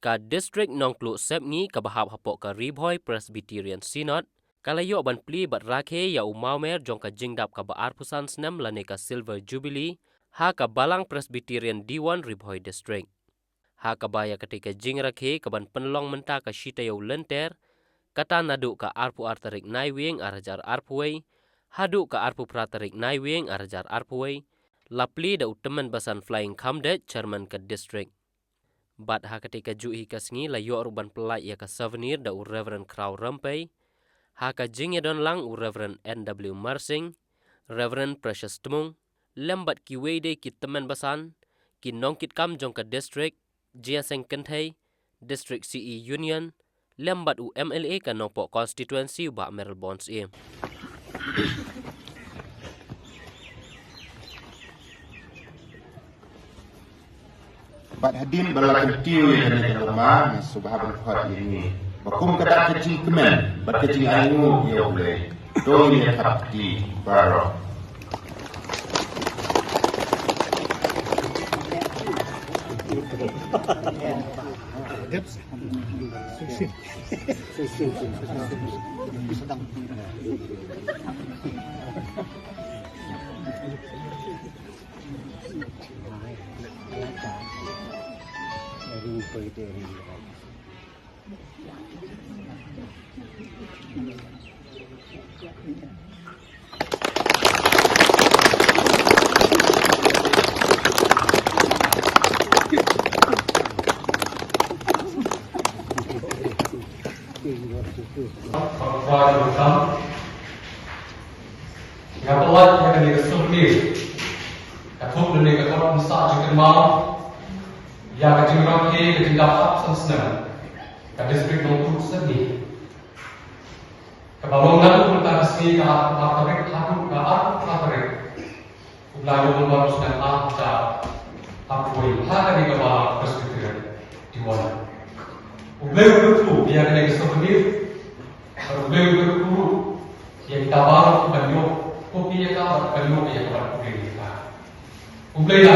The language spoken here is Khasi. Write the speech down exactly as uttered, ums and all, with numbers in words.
Ka District Nongtluh Sepngi kaba hap hapoh ka Ri Bhoi Presbyterian Synod ka la ïoh ban plie bad rakhe ïa u mawmer jong ka jingdap kaba arphew san snem lane ka Silver Jubilee ha ka Balang Presbyterian Diwan Ri Bhoi District. Ha kaba ïa katei ka jingrakhe kaban pynlong mynta ka shi taïew lynter, kata naduh ka arphew ar tarik Naiwieng ar hajar arphew wei haduh ka arphew phra tarik Naiwieng ar hajar arphew wei, la plie da u Tymmen Basan Flying Khamdej, Chairman ka District. Bad ha katei ka juh hi ka sngi la ïoh ruh ban pyllait ïa ka souvenir da u Reverend Khraw Rympei, ha ka jingïadon lang u Reverend N W Marsing, Reverend Precious Tmung, lem bad kiwei de ki tymmen basan, ki nongkitkam jong ka District, Jia Seng Kynthei, District C E Union, lem bad u M L A ka Nongpoh Constituency u Bah Mayralborn Syiem. Bad hadien ba la kyntiew ïa kane ka lama, nga sngewbha ban khot ïa ngi ba kum ka dak ka jingkmen bad ka jingainguh ïa U Blei, to ngin ïa thap kti baroh. Nga pynlait ïa kane ka souvenir. Katkum kane ka kot, ngin sa ïa kynmaw ïa ka jingrakhe ka jingdap arphew san snem ka District Nongtluh Sepngi, kaba long naduh mynta ka sngi ka arphew ar tarik haduh ka arphew phra tarik. U Blei u don bad u sdang ha ka ha kawei ha kane ka Balang Presbyterian Diwan. U Blei u kyrkhu ïa kane ka souvenir. Bad U Blei u kyrkhu ruh ïa kita baroh kiban ïoh copy ïa ka bad ban ïoh ïa ka bad U Blei ïa ka. U Blei la